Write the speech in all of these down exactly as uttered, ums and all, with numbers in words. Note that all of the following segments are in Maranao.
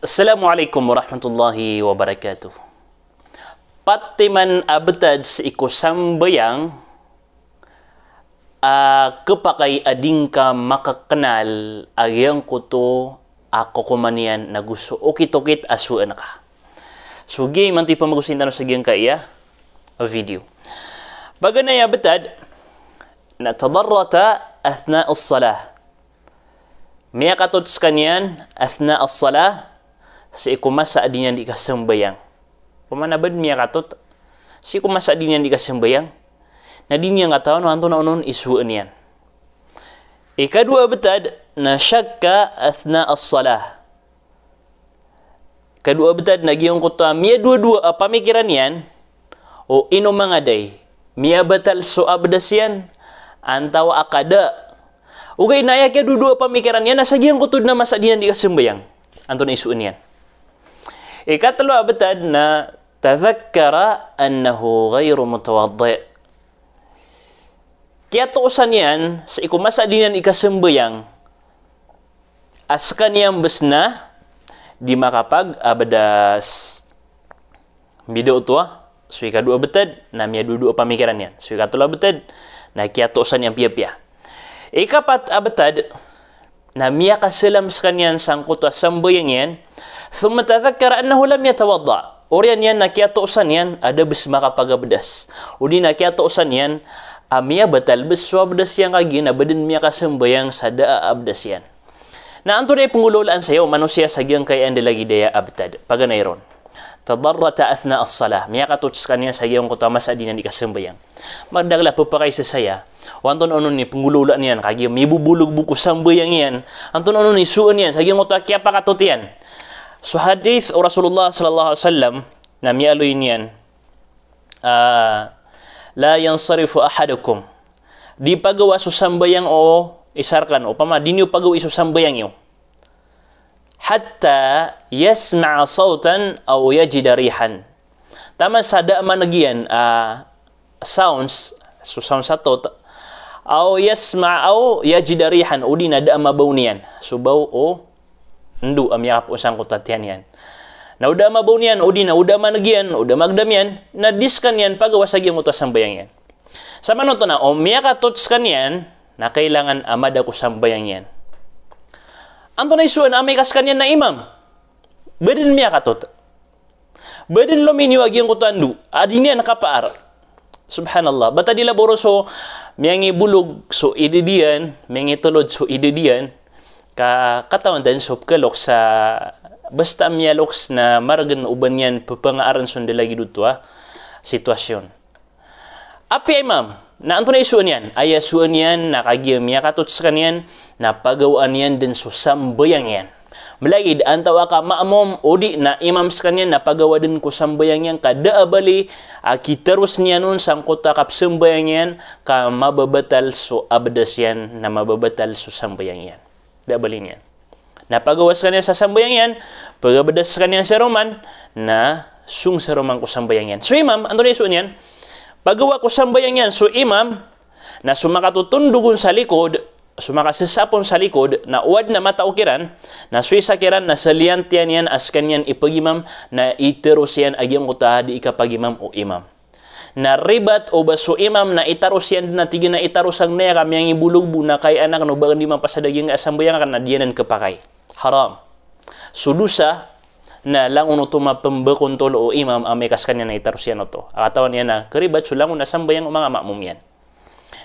Assalamu alaikum warahmatullahi wabarakatuh. Pat iman a btad sii ko sambayang a khapakay a di ngka makaknal a giyangkoto a kokoman iyan nago so okit-okit a sowaan ka. So giya imanto i pamagosay tano sa giyangkaya a video. Paganay a btad na tadarrata athna as-salah. Miyakatot skaniyan athna as-salah, sii ko masa a di niyan di kasambayang. Pamana bad miyakatot sii ko masa a di niyan di kasambayang, na di niyan katawan o antonaa onon i sowaan iyan. Ikadowa a btad na shakka athna as-salah. Kadowa a btad na giyangkoto a miyadowa-dowa a pamikiran iyan o ino mangaday, miyabatal so abdas iyan antawa a kada. Ogaid na aya kiyadowa-dowa a pamikiran iyan na sa giyangkoto dn a masa a di niyan di kasambayang, antonaa i sowaan iyan. Ikatlo a btad na tadhakkara annahu ghayru mutawaddi'. Kiyatoosan iyan sii ko masa a di niyan di kasambayang a skaniyan bs na di makapagabdas. Mbida oto a, so ikadowa a btad na miyadowa-dowa a pamikiran iyan. So ikatlo a btad na kiyatoosan iyan piyapiya. Ikapat a btad na miyakasalam skaniyan sangkoto a sambayang iyan. Thumma tadhakkara annahu lam yatawadda'. Oriyan iyan na kiyatoosan iyan a da bs makapagabdas. O di na kiyatoosan iyan a miyabatal bs so abdas iyan kagiya na ba dn miyakasambayang sa da a abdas iyan. Na antonaa i pnggolawlaan saya o manosiya sa giyangkaya anda lagid aya a btad? Paganay ron. Tadarrata athna as-salah. Miyakatot skaniyan sa giyangkoto a masa a di niyan di kasambayang. Madakl a pphakaisa saya o antonaa onon i pnggolawlaan iyan kagiya mibobolog bo ko sambayang iyan. Antonaa onon i sowaan iyan sa giyangkoto a kiyapakatot iyan. So hadith o Rasulullah sallallahu alaihi wasallam na miyaaloy niyan, ah, la yansarifu ahadukum. Di pagawa so sambayang o isa rkano, opama di niyo pagawai so sambayang iyo, hatta yasma'a sawtan aw yajida rihan. Taman sa da a maneg iyan a sounds, so sounds a tot, aw yasma'a aw yajida rihan, o di na da a mabaw niyan so baw o ndo a miyakapoon sangkoto a tiyan iyan. Na o da a mabaw niyan, o di na o da a maneg iyan, o da a magdam iyan, na di skaniyan pagawa sa giyangkoto a sambayang iyan. Samanoto na o miyakatot skaniyan na kailangan a mada ko sambayang iyan. Antonaa i sowaan amay ka skaniyan na imam? Ba dn miyakatot. Ba dn lominiyo a giyangkoto a ndo a di niyan kapaar. Subhanallah. Ba ta di la boro so miyangibolog so idad iyan, miyangitolod so idad iyan, ka katawan dn so pkhalok sa, basta miyaloks na margn o ba niyan pphangaaran so ndalagid oto a sitwasyon. Apiya imam, na antonaa i sowaan iyan? Aya sowaan iyan na kagiya miyakatot skaniyan na pagawaan iyan dn so sambayang iyan. Mlagid antaa ka ma'mum o di na imam skaniyan na pagawa dn ko sambayang iyan ka da a bali a kitaros niyan on sangkoto a kapsambayang iyan ka mababatal so abdas iyan na mababatal so sambayang iyan. Da a bali niyan. Na pagawa skaniyan sa sambayang iyan, pagabdas skaniyan sa roman, na song sa roman ko sambayang iyan. So imam, antonaa i sowaan iyan? Pagawa ko sambayang iyan so imam, na so makatotondog on sa likod, so makasasap on sa likod, na o adn a matao kiran, na so isa kiran na saliyantian iyan a skaniyan i pagimam, na itaros iyan a giyangkoto a di i kapagimam o imam. Na ribat o ba so imam na itaros iyan dn a tig iyan a itaros angkaya ka miyangibolog bo na kay anak no ba akn di mapasad a giyangkaya sambayang akn na di anan khapakay. Haram. So dosa na langon oto mapmbakontol o imam amay ka skaniyan na itaros iyan oto. A katawan iyan a kharibat so langon a sambayang o manga ma'mum iyan.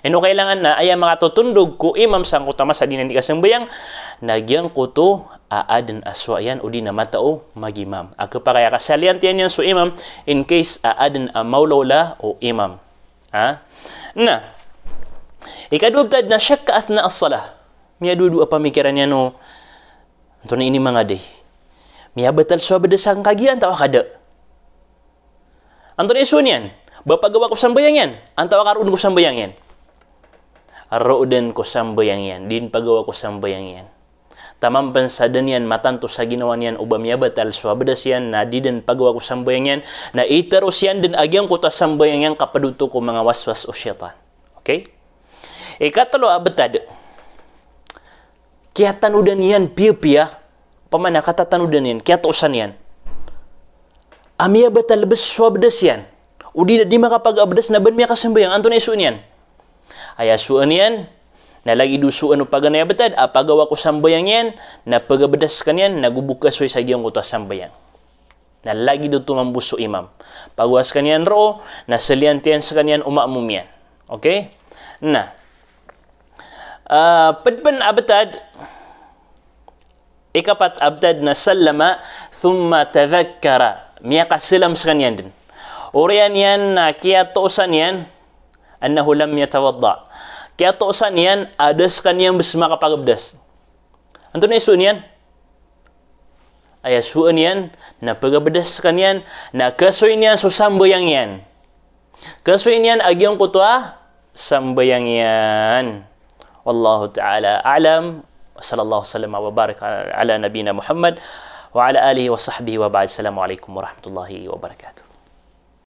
Ino kailangan na aya makatotondog ko imam sangkoto a masa a di niyan di kasambayang, na giyangkoto a adn a sowa iyan o di na matao magimam. A khapakay a kasaliyantian iyan so imam in case a adn a maolaola o imam. Ha? Na ikadowa a btad na shakka athna as-salah. Miyadowadowa a pamikiran iyan o antonaa ini mangaday. Miyabatal so abdas angka giya antaa ka da. Antonaa i sowaan iyan? Ba pagawa ko sambayang iyan antaa ka roo dn ko sambayang iyan? Roo dn ko sambayang iyan, di dn pagawa ko sambayang iyan. Taman pn sa da niyan matanto sa ginawa niyan o ba miyabatal so abdas iyan na di dn pagawa ko sambayang iyan, na itaros iyan dn a giyangkoto a sambayang iyan ka pd oto ko manga waswas o shaytan. Okay? Ikatlo a btad. Kiyatanodan iyan piyapiya Opama na katatanodan iyan, kiyatosan iyan a miyabatal bes so abdas iyan, o di, di makapagabdas na ba niyan miyakasambayang, antonaa i soon iyan? Aya soon iyan na lagid o soon o paganay a btad a pagawa ko sambayang iyan, na pagabdas skaniyan, na go bo kasoy sa giyangkoto a sambayang. Na lagid oto mambo so imam. Pagawa skaniyan roo, na saliyantiyan skaniyan o maamom iyan. Okay? Na, ah, pd pn a btad, ikapat a btad na sallama, thumma tadhakkara. Miyakasalam skaniyan dn. Oriyan iyan na kiyatosan iyan, annahu lam yatawadda. Kiyatosan iyan a da skaniyan bes makapagabdas. Antonaa i soon iyan? Aya soon iyan na pagabdas skaniyan, na kasoy niyan so sambayang iyan. Kasoy niyan a giyangkoto a sambayang iyan. Wallahu ta'ala a'lam. Wa sallallahu wa sallam wa barik ala nabina Muhammad wa ala alihi wa sahbihi wa ba'd. Assalamu alaikum warahmatullahi wabarakatuh.